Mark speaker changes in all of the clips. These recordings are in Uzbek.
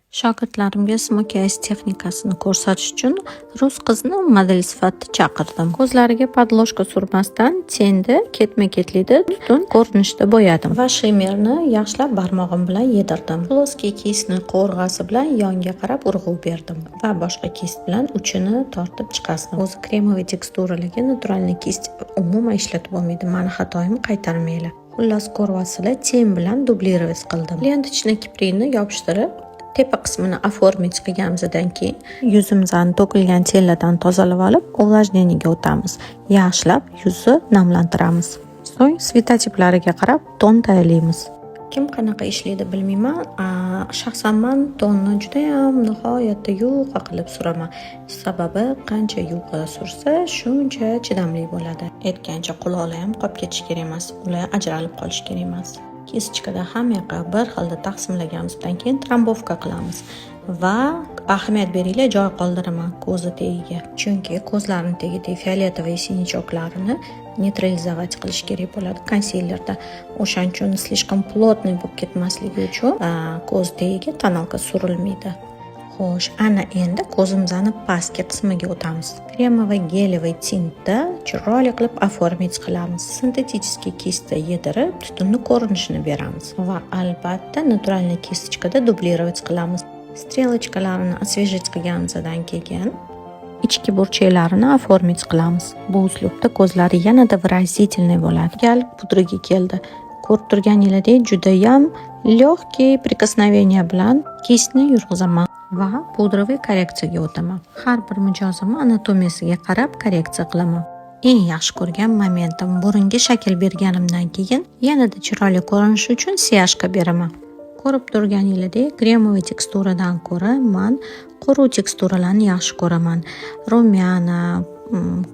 Speaker 1: Shogirdlarimga smokey eyes texnikasini ko'rsatish uchun rus qizini model sifatida chaqirdim. Ko'zlariga подложка surmasdan, тень ni ketma-ketlikda tutun ko'rinishda bo'yadim va shimmerni yaxshilab barmog'im bilan yedirdim. Плоский кисть ni qovurg'asi bilan yonga qarab urg'u berdim va boshqa кисть bilan uchini tortib chiqazdim. O'zi кремовый teksturalarga натуральный кисть umuman ishlatib bo'lmaydi. Mani xatoyim, qaytarmanglar. Xullas, ko'ryapsizlar, тень bilan дублировать qildim. Ленточный kiprikni yopishtirib, tepa qismini оформить qilganimizdan keyin yuzimizni to'kilgan тень lardan tozalab olib, увлажнение ga o'tamiz. Yaxshilab yuzni namlantiramiz. So'ng цветотип lariga qarab ton tayyorlaymiz. Kim qanaqa ishlaydi, bilmayman. Shaxsan man tonni judayam nihoyatda yuqa qilib suraman. Sababi, qancha yuqa sursa, shuncha chidamli bo'ladi. Aytgancha, quloqlar ham qolib ketishi kerak emas, ular ajralib qolishi kerak emas. Кисточка da hamma yoqqa bir xilda taqsimlaganimizdan keyin трамбовка qilamiz va ahamiyat beringlar, joy qoldiraman ko'zi tagiga. Chunki ko'zlarni tagidagi фиолетовый синячок larini нейтрализовать qilish kerak bo'ladi konsilerda. O'shaning uchun слишком плотный bo'lib ketmasligi uchun ko'z tagiga тоналка surilmaydi. Xo'sh, ana endi ko'zimizni pastki qismiga o'tamiz. Кремовый гелевый tintda chiroyli qilib оформить qilamiz. Синтетический кисть da yedirib, tutunni ko'rinishini beramiz va albatta натуральный кисточка da дублировать qilamiz. Стрелочка larni освежить qilganimizdan keyin ichki burchaklarini оформить qilamiz. Bu uslubda ko'zlari yanada выразительный bo'ladi. Gal pudraga keldi. Ko'rib turganinglardek, judayam легкий прикосновение bilan кисть ni yurg'izaman va пудровый korreksiyaga o'taman. Har bir mijozimni anatomiyasiga qarab korreksiya qilaman. Eng yaxshi ko'rgan momentim: burunga shakl berganimdan keyin yanada chiroyli ko'rinishi uchun сияшка beraman. Ko'rib turganinglardek, кремовый teksturadan ko'ra man quruq teksturalarni yaxshi ko'raman. Румяна,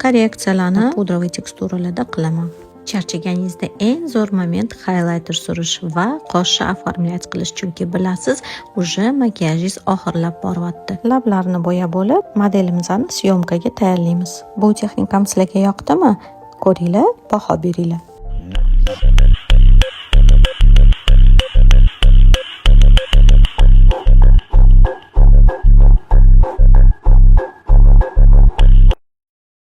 Speaker 1: korreksiyalarni пудровый teksturalarda qilaman. Charchaganingizda eng zo'r moment highlighter surish va qoshni оформлять qilish, chunki bilasiz, уже makiyajingiz oxirlab boryapti. Lablarni bo'yab bo'lib, modelimizni съёмка ga tayyorlaymiz. Bu texnikam sizlarga yoqdimi? Ko'ringlar, baho beringlar.